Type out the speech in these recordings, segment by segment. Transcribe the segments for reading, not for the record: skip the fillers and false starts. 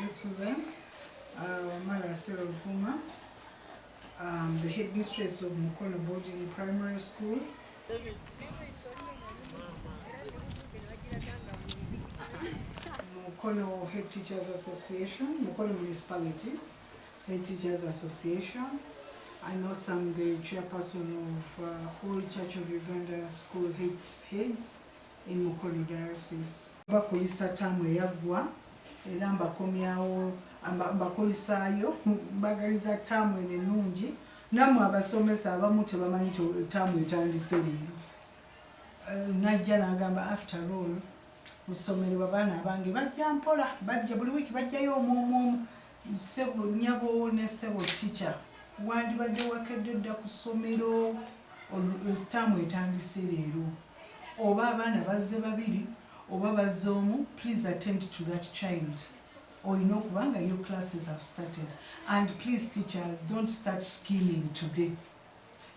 Nyanzi Susan Wamala Seroguma, the headmistress of Mukono Boarding Primary School. Mukono Head Teachers Association, Mukono Municipality Head Teachers Association. And also I'm the chairperson of All Church of Uganda School Heads in Mukono Diocese. Bakulisa taamu eyaggwa era mbakomyawo, mbakulisaayo, mbagaliza taamu eno ennungi. Nammwe abasomesa abamu tebamanyi nti taamu etandise leero. Najja n'agamba, "After all, mu ssomero babaana abange bajja mpola, bajja buli wiiki, bajjayo omu omu omu." Ssebo, nnyabo ne ssebo teacher, wandibadde wakedde dda ku ssomero. Taamu etandise leero, oba abaana bazze babiri oba bazze omu, please attend to that child. Olina okuba nga your classes have started. And please, teachers, don't start scheming today.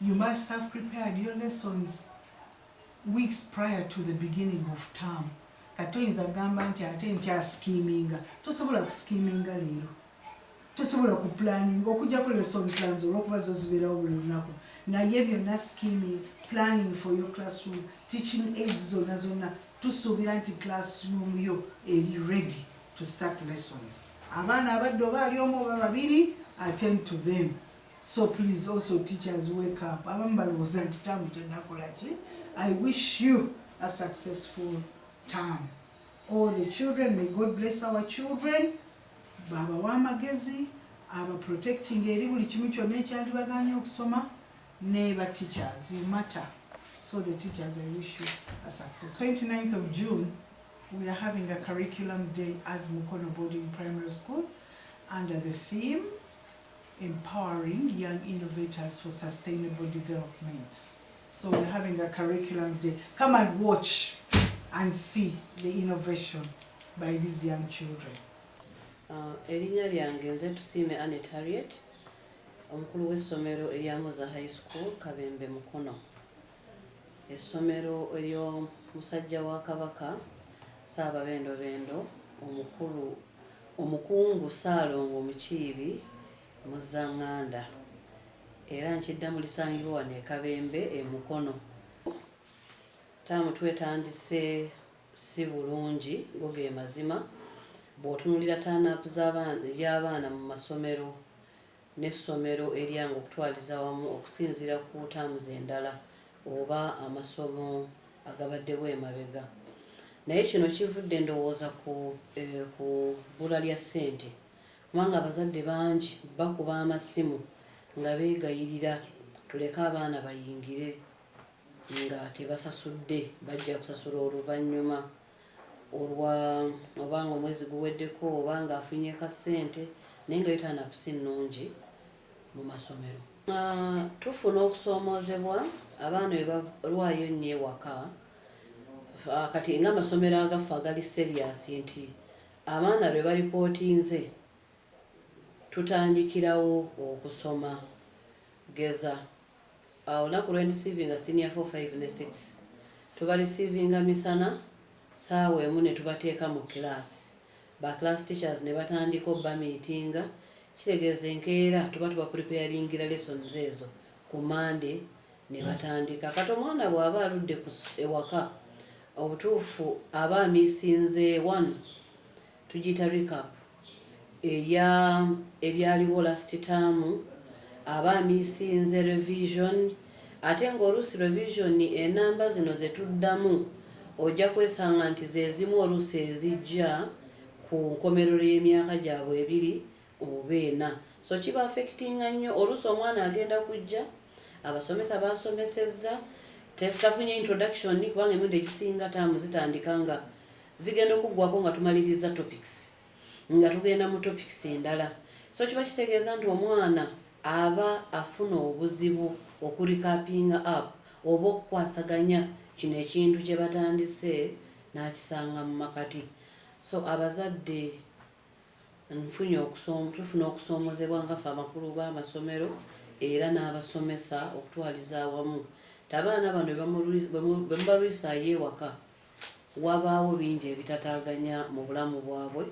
You must have prepared your lessons weeks prior to the beginning of term. Kati toyinza kugamba nti ate nkyaskiminga. Tosobola kuskiminga leero, tosobola kuplanning okujjako lesson plans, olwokuba zo zibeerawo buli lunaku. Naye byonna, scheming, planning for your classroom, teaching aids zonna zonna, tusuubira nti classroom yo eri ready to start lessons. Abaana abadde oba ali omu oba babiri, attend to them. So please, also teachers, wake up. Abamu balowooza nti taamu tenakola ki. I wish you a successful term, all the children. May God bless our children, babawa amagezi, aba protecting eri buli kimu kyonna ekyandibaganya okusoma. Ne ba teachers, you matter. So the teachers, I wish you a success. 29th of June, we are having a curriculum day as Mukono Boarding Primary School under the theme "Empowering Young Innovators for Sustainable Development." So we're having a curriculum day. Come and watch and see the innovation by these young children. Erinnya lyange nze Tusiime Anet Harriet, omukulu w'essomero erya Moza High School, Kabembe, Mukono, essomero ery'omusajja wa Kabaka Ssaababendobendo, omukulu omukungu Ssaalongo Mukiibi Muzzaŋŋanda. Era nkiddamu, lisangibwa wano e Kabembe e Mukono. Taamu twetandise si bulungi, go ge mazima. Bw'otunuulira turn-up y'abaana mu masomero n'essomero eryange okutwaliza wamu okusinziira ku terms endala oba amasomo agabaddewo emabega, naye kino kivudde ndowooza ku bbula lya ssente, kubanga abazadde bangi bakuba amasimu nga beegayirira tuleke abaana bayingire nga tebasasudde, bajja kusasula oluvannyuma olwa obanga omwezi guweddeko oba nga afunye ka ssente, naye nga yo turn-up si nnungi mu masomero. Tufuna okusoomoozebwa abaana bwe balwayo nnyo ewaka. Kati ng'amasomero agaffe agali serious nti abaana lwe balipootinze tutandikirawo okusoma. Geza olunaku lwe ndisievinga senior 4, 5 ne 6, tubareceivinga misana saawa 1 ne tubateeka mu kilaasi, ba class teachers ne batandika obamiitinga. Kitegeeza enkeera tuba tubapreparingira lessons ezo ku Mande ne batandika. Kati omwana bw'aba aludde ewaka, obutuufu aba amissinze one tugiyita recap eya ebyaliwo last term, aba amissinze revision, ate ng'oluusi revision enamba zino zetuddamu ojja kwesanga nti zezimu oluusi ezijja ku nkomerero y'emyaka gyabwe 2 oba 4. So kiba affectinga nnyo. Oluusi omwana agenda kujja, abasomesa basomesezza, tafunye introduction, kubanga emirundi egisinga taamu zitandika nga zigenda okuggwako nga tumaliriza topics, nga tugenda mu topics endala. So kiba kitegeeza nti omwana aba afuna obuzibu okurecapinga up oba okukwasaganya kino ekintu kye batandise n'akisanga mu makati. So abazadde nfunye tufuna okusoomozebwa nga ffe abakulu b'amasomero era n'abasomesa okutwaliza awamu ti abaana bano bwe mubalwisaayo ewaka, wabaawo bingi ebitataaganya mu bulamu bwabwe.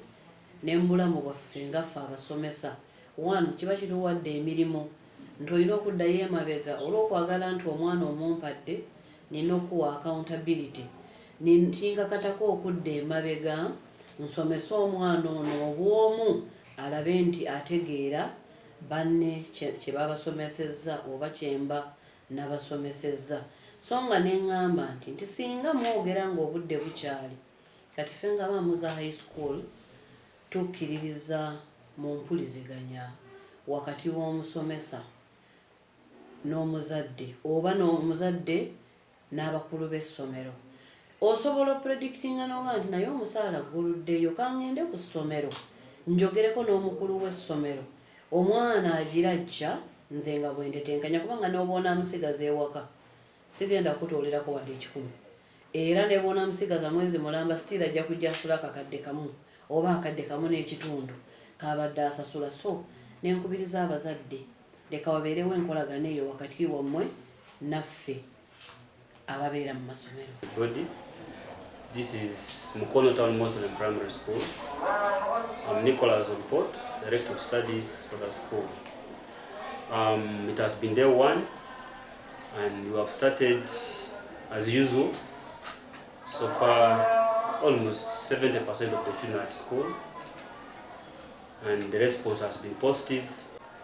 Ne mu bulamu bwaffe nga ffe abasomesa, one, kiba kituwadde emirimu nti olina okuddayo emabega olw'okwagala nti omwana omumpadde, nina okuwa accountability. Kinkakatako okudda emabega nsomese omwana ono obwomu, alabe nti ategeera banne kye babasomesezza oba kyemba nabasomesezza. So nga neŋŋamba nti singa mwogera ng'obudde bukyali. Kati ffe nga Amuza High School tukkiririza mu mpuliziganya wakati w'omusomesa n'omuzadde oba n'omuzadde n'abakulu b'essomero. Osobola opredictinga noga nti naye omusaala guluddeyo, kangende ku ssomero njogereko n'omukulu w'essomero, omwana agira ajja nze nga bwentetenkanya, kubanga n'oba onaamusigaza ewaka sigenda kutuulirako wadde 100, era ne bw'onaamusigaza mwezi mulamba, still ajja kujja asula 1,000 oba 1,500 kabadde asasula. So nenkubiriza abazadde, leka wabeerewo enkolagana eyo wakati wammwe naffe ababeera mu masomero. Godi. This is Mukono Town Muslim Primary School. I'm Nicholas Olpot, Director of Studies for the school. It has been day one, and we have started as usual. So far, almost 70% of the children are at school, and the response has been positive.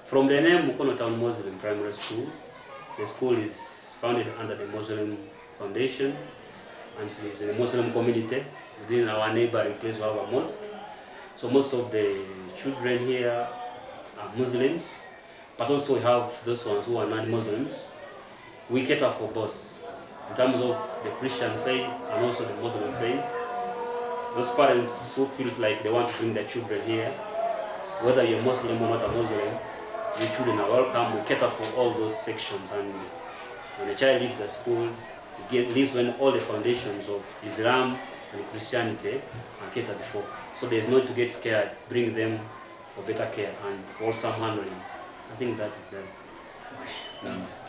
From the name Mukono Town Muslim Primary School, the school is founded under the Muslim Foundation, and it is in a Muslim community. Within our neighboring place, we have a mosque. So most of the children here are Muslims, but also we have those ones who are non-Muslims. We cater for both, in terms of the Christian faith and also the Muslim faith. Those parents who feel like they want to bring their children here, whether you're Muslim or not a Muslim, your children are welcome. We cater for all those sections, and when a child leaves the school, he leaves when all the foundations of Islam and Christianity are catered for. So there's no need to get scared. Bring them for better care and wholesome handling. I think that is them. Thanks.